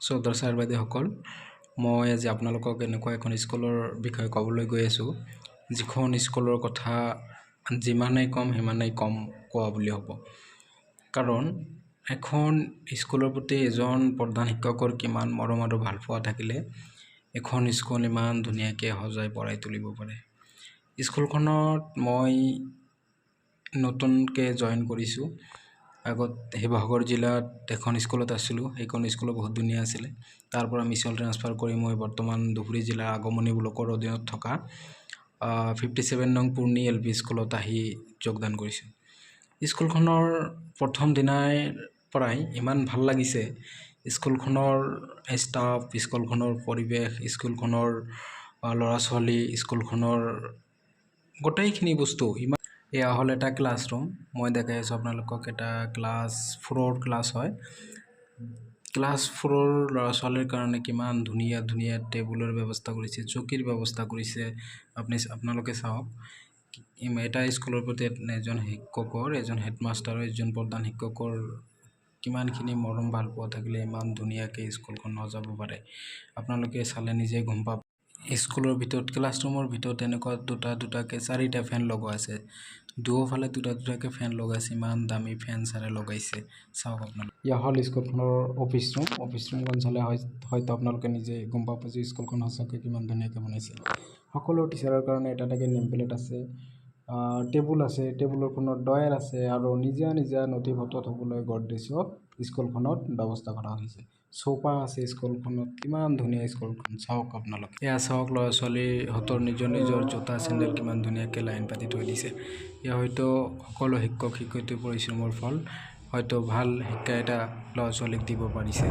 শ্ৰদ্ধাৰ ছাৰ বাইদেউসকল, মই আজি আপোনালোকক এনেকুৱা এখন স্কুলৰ বিষয়ে ক'বলৈ গৈ আছোঁ, যিখন স্কুলৰ কথা যিমানেই ক'ম সিমানেই কম কোৱা বুলি হ'ব। কাৰণ এখন স্কুলৰ প্ৰতি এজন প্ৰধান শিক্ষকৰ কিমান মৰম আৰু ভালপোৱা থাকিলে এখন স্কুল ইমান ধুনীয়াকৈ সজাই পৰাই তুলিব পাৰে। স্কুলখনত মই নতুনকৈ জইন কৰিছোঁ। আগত শিৱসাগৰ জিলাত এখন স্কুলত আছিলোঁ। সেইখন স্কুলো বহুত ধুনীয়া আছিলে। তাৰ পৰা মিছন ট্ৰান্সফাৰ কৰি মই বৰ্তমান ধুবুৰী জিলাৰ আগমনি ব্লকৰ অধীনত থকা 57 নং পূৰ্ণি এল পি স্কুলত আহি যোগদান কৰিছোঁ। স্কুলখনৰ প্ৰথম দিনাৰ পৰাই ইমান ভাল লাগিছে। স্কুলখনৰ ষ্টাফ, স্কুলখনৰ পৰিৱেশ, স্কুলখনৰ ল'ৰা ছোৱালী, স্কুলখনৰ গোটেইখিনি বস্তু ইমান। এয়া হ'ল এটা ক্লাছৰুম। মই দেখাই আছোঁ আপোনালোকক, এটা ক্লাছ ফ'ৰৰ ক্লাছ হয়। ক্লাছ ফ'ৰৰ ল'ৰা ছোৱালীৰ কাৰণে কিমান ধুনীয়া ধুনীয়া টেবুলৰ ব্যৱস্থা কৰিছে, চকীৰ ব্যৱস্থা কৰিছে। আপোনালোকে চাওক, এটা স্কুলৰ প্ৰতি এজন শিক্ষকৰ, এজন হেডমাষ্টাৰৰ, এজন প্ৰধান শিক্ষকৰ কিমানখিনি মৰম ভালপোৱা থাকিলে ইমান ধুনীয়াকৈ স্কুলখন সজাব পাৰে। আপোনালোকে চালে নিজে গম পাব। স্কুলৰ ভিতৰত, ক্লাছৰুমৰ ভিতৰত এনেকুৱা দুটা দুটাকৈ চাৰিটা ফেন লগোৱা আছে। দুয়োফালে দুটা দুটাকৈ ফেন লগাইছে। ইমান দামী ফেন ছাৰে লগাইছে, চাওক আপোনালোকে। এয়া হ'ল স্কুলখনৰ অফিচ ৰুম। অফিচ ৰুমখন চালে হয়তো আপোনালোকে নিজে গম পাব যে স্কুলখন সঁচাকৈ কিমান ধুনীয়াকৈ বনাইছে। সকলো টিচাৰৰ কাৰণে এটা এটাকৈ নেম প্লেট আছে, টেবুল আছে, টেবুলৰ কোণত ড্ৰয়াৰ আছে আৰু নিজা নিজা নথি পত্ৰ থ'বলৈ গডৰেজো স্কুলখনত ব্যৱস্থা কৰা হৈছে। চোফা আছে স্কুলখনত। কিমান ধুনীয়া স্কুলখন, চাওক আপোনালোকে। এয়া চাওক, ল'ৰা ছোৱালীহঁতৰ নিজৰ নিজৰ জোতা চেণ্ডেল কিমান ধুনীয়াকৈ লাইন পাতি থৈ দিছে। এয়া হয়তো সকলো শিক্ষক শিক্ষয়িত্ৰীৰ পৰিশ্ৰমৰ ফল, হয়তো ভাল শিক্ষা এটা ল'ৰা ছোৱালীক দিব পাৰিছে।